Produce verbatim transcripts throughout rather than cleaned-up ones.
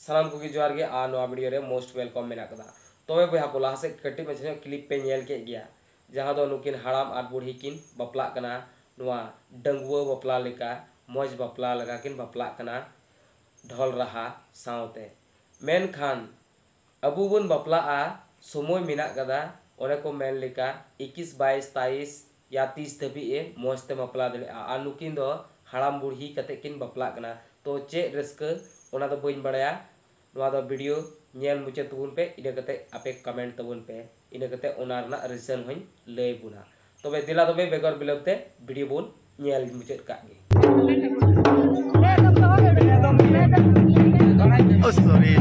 ᱥᱟᱱᱟᱢ ᱠᱚᱜᱮ ᱡᱚᱦᱟᱨ ᱜᱮ ᱟᱨ ᱱᱚᱣᱟ video ᱨᱮ most welcome ᱢᱮᱱᱟᱜ ᱠᱟᱫᱟ᱾ ᱛᱚᱵᱮ ᱵᱚᱭᱦᱟ ᱠᱚ, ᱞᱟᱦᱟ ᱥᱮᱫ ᱠᱟᱹᱴᱤᱡ ᱢᱟᱪᱷᱟ ᱧᱚᱜ clip ᱯᱮ ᱧᱮᱞ ᱠᱮᱫ ᱜᱮᱭᱟ, ᱡᱟᱦᱟᱸ ᱫᱚ ᱱᱩᱠᱤᱱ ᱦᱟᱲᱟᱢ ᱟᱨ ᱵᱩᱲᱦᱤ ᱠᱤᱱ ᱵᱟᱯᱞᱟᱜ ᱠᱟᱱᱟ᱾ ᱱᱚᱣᱟ ᱰᱟᱺᱜᱩᱣᱟᱹ ᱵᱟᱯᱞᱟ ᱞᱮᱠᱟ, ᱢᱚᱡᱽ ᱵᱟᱯᱞᱟ ᱞᱮᱠᱟ ᱠᱤᱱ ᱵᱟᱯᱞᱟᱜ ᱠᱟᱱᱟ ᱰᱷᱚᱞ ᱨᱟᱦᱟ ᱥᱟᱶᱛᱮ᱾ ᱢᱮᱱᱠᱷᱟᱱ ᱟᱵᱚ ᱵᱚᱱ ᱵᱟᱯᱞᱟᱜᱼᱟ, ᱥᱚᱢᱚᱭ ᱢᱮᱱᱟᱜ ᱠᱟᱫᱟ, ᱚᱱᱮ ᱠᱚ ᱢᱮᱱ ᱞᱮᱠᱟ ᱤᱠᱤᱥ, ᱵᱟᱭᱤᱥ, ᱛᱟᱭᱤᱥ ᱭᱟ ᱛᱤᱥ ᱫᱷᱟᱹᱵᱤᱡ ᱮ ᱢᱚᱡᱽ ᱛᱮ ᱵᱟᱯᱞᱟ ᱫᱟᱲᱮᱭᱟᱜᱼᱟ᱾ ᱟᱨ ᱱᱩᱠᱤᱱ ᱫᱚ ᱦᱟᱲᱟᱢ ᱵᱩᱲᱦᱤ ᱠᱟᱛᱮ ᱠᱤᱱ ᱵᱟᱯᱞᱟᱜ ᱠᱟᱱᱟ᱾ ᱛᱚ ᱪᱮᱫ ᱨᱟᱹᱥᱠᱟᱹ, ᱚᱱᱟ ᱫᱚ ᱵᱟᱹᱧ ᱵᱟᱲᱟᱭᱟ᱾ ᱱᱚᱣᱟ ᱫᱚ video ᱧᱮᱞ ᱢᱩᱪᱟᱹᱫ ᱛᱟᱵᱚᱱ ᱯᱮ, ᱤᱱᱟᱹ ᱠᱟᱛᱮ ᱟᱯᱮ comment ᱛᱟᱵᱚᱱ ᱯᱮ, ᱤᱱᱟᱹ ᱠᱟᱛᱮ ᱚᱱᱟ ᱨᱮᱱᱟᱜ reason ᱦᱚᱸᱧ ᱞᱟᱹᱭ ᱵᱚᱱᱟ᱾ ᱛᱚᱵᱮ ᱫᱮᱞᱟ ᱛᱚᱵᱮ ᱵᱮᱜᱚᱨ ᱵᱤᱞᱚᱢ ᱛᱮ video ᱵᱚᱱ ᱧᱮᱞ ᱢᱩᱪᱟᱹᱫ ᱠᱟᱜ ᱜᱮ᱾ Oh, sorry.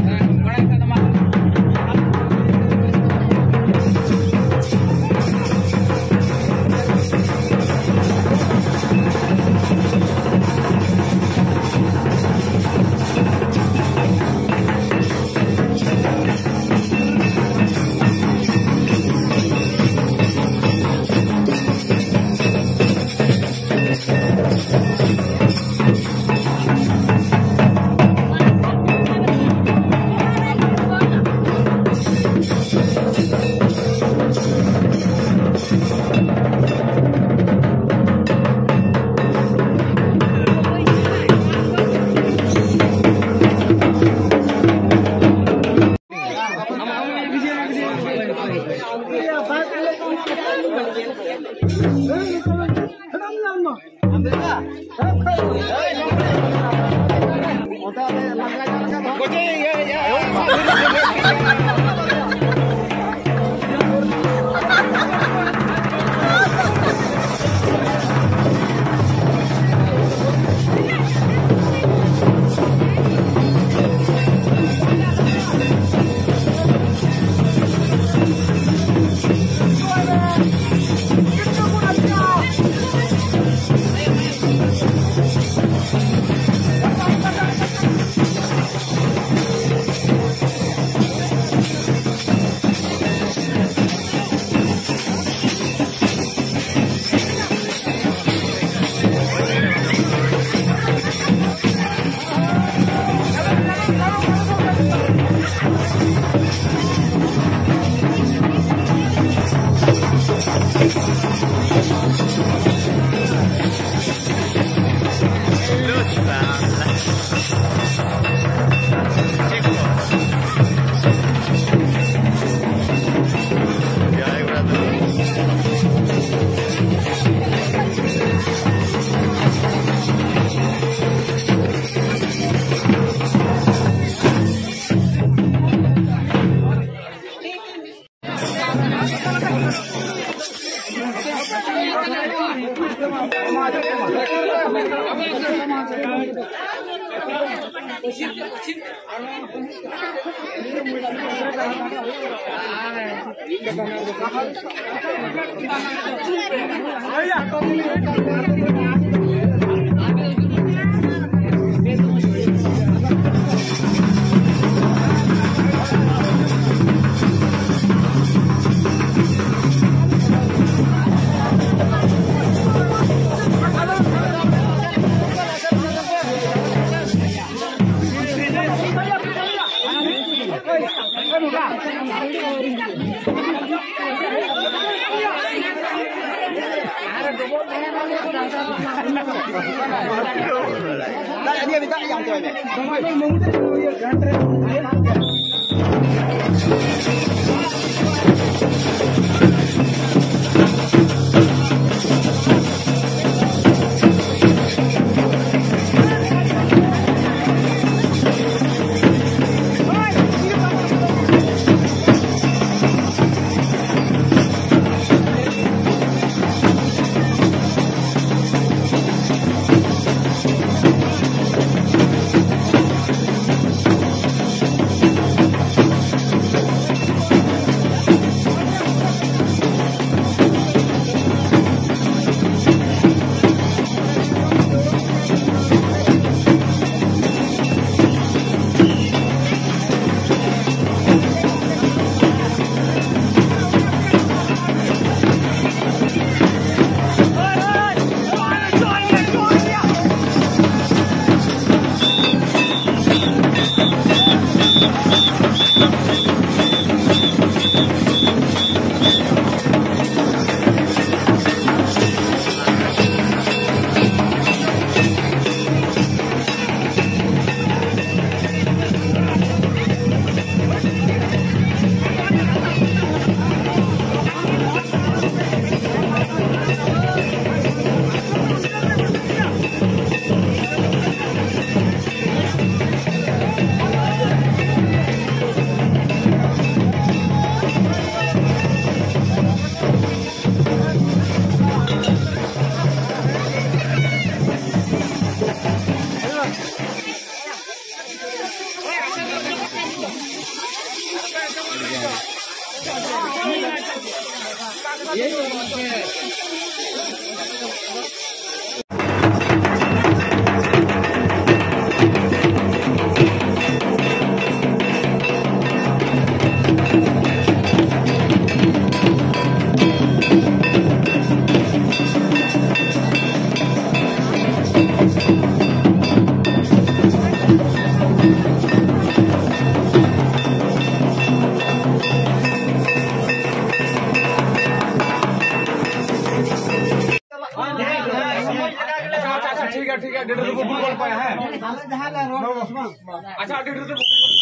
ᱟᱪᱪᱷᱟ, ᱟᱹᱰᱤ ᱰᱷᱮᱨ ᱫᱚ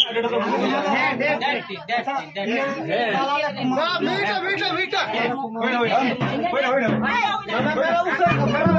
ᱟᱹᱰᱤ ᱰᱷᱮᱨ ᱫᱚ ᱵᱟᱝ᱾ ᱢᱤᱫᱴᱟ, ᱢᱤᱫᱴᱟ, ᱢᱤᱫᱴᱟ᱾ ᱦᱳᱭ, ᱦᱳᱭ, ᱦᱳᱭ᱾ ᱦᱳᱭ, ᱦᱳᱭ, ᱦᱳᱭ᱾